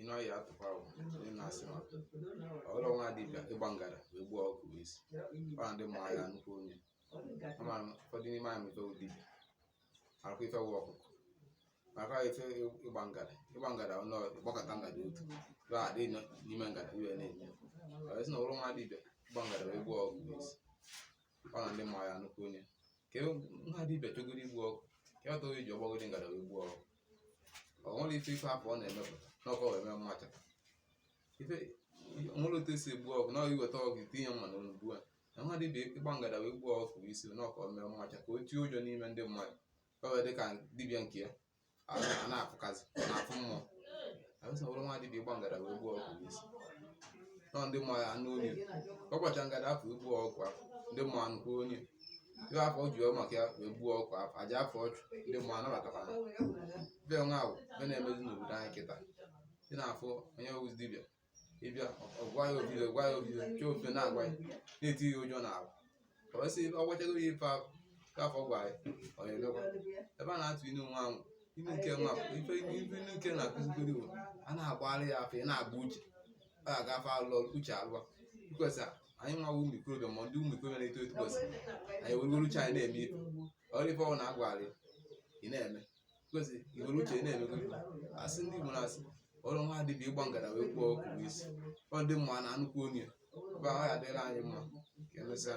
Inu anyị atụkwa ahụ ndị na-asị maka ọrụ nwa dibịa ịgba ngada wee gbuo ọkụkọ bụ isi ọ na ndị mmụọ ya nnukwu onye ama m. Ụfọdụ n'ime anyị ife wụ dibịa arakwa ife wụ ọkụkọ maka ife ịgba ngada. Ịgba ngada nọ ịgbakọta ngada otu ba adị n'ime ngada iwe na-eme ọ sị na ọrụ nwa dibịa ịgba ngada wee gbuo ọkụkọ bụ isi ọ na ndị mmụọ ya nnukwu onye ka nwa dibịa chọgoro igbu ọkụkọ ka ọ tọghị iji ọgbagoro ngada wee gbuo ọkụkọ. Ọ nwere ife ife afọ ọ na-emepụta n'ọkọ wee mee mmacha ife nwere otu esi egbu ọkụkọ na iweta ọkụkọ itinye mma na olu gbuo ya. Na nwa dibịa ịgba ngada wee gbuo ọkụkọ bụ isi n'ọkọ mee mmacha ka o tie ụjọ n'ime ndị mmadụ ka ọ wee dị ka dibịa nke ya a na-afụkazi na-afụ mmụọ abụsị na ọrụ nwa dibịa ịgba ngada wee gbuo ọkụkọ bụ isi nọ ndị mmụọ ya anụ onye ọ gbacha ngada afọ egbuo ọkụkọ afọ ndị mmụọ anụkwa onye ife afọ ji maka ya wee gbuo ọkụkọ afọ aja afọ ọchụ ndị mmụọ anabatakwa ife nwa ahụ ife na-emezi n'obodo anyị kịta. Ị na-afụ onye wụ dibịa ịbịa ọgwa ya obido gwa ya obido chọọ obido na-agwa ya na-eti ya ụjọ n'ahụ ọ sị ọ gwachago ya ife afọ ife afọ gwa ya ọ na-emekwa ebe a na-atụ inu nwa ahụ inu nke nwa ife ife inu nke na-akụzigoro iwu a na-agbara ya afọ ị na-agba uche ọ ga-aga afọ alụ uche alụwa ikwesị anyị nwa ụmụ ikorobịa ma ndị ụmụ ikorobịa na-eto eto kwesị anyị werugoro uche anyị na-eme ife ọrụ ife ọ na-agwara ị na-eme kwesị iwere uche na-emego ife asị ndị Igbo na-asị ọrụ nwa dibịa ịgba ngada wee gbuo ọkụkọ isi ọ ndị mmụọ na nnukwu onye ebe ahụ ya adịla anyị mma. Ka emesịa.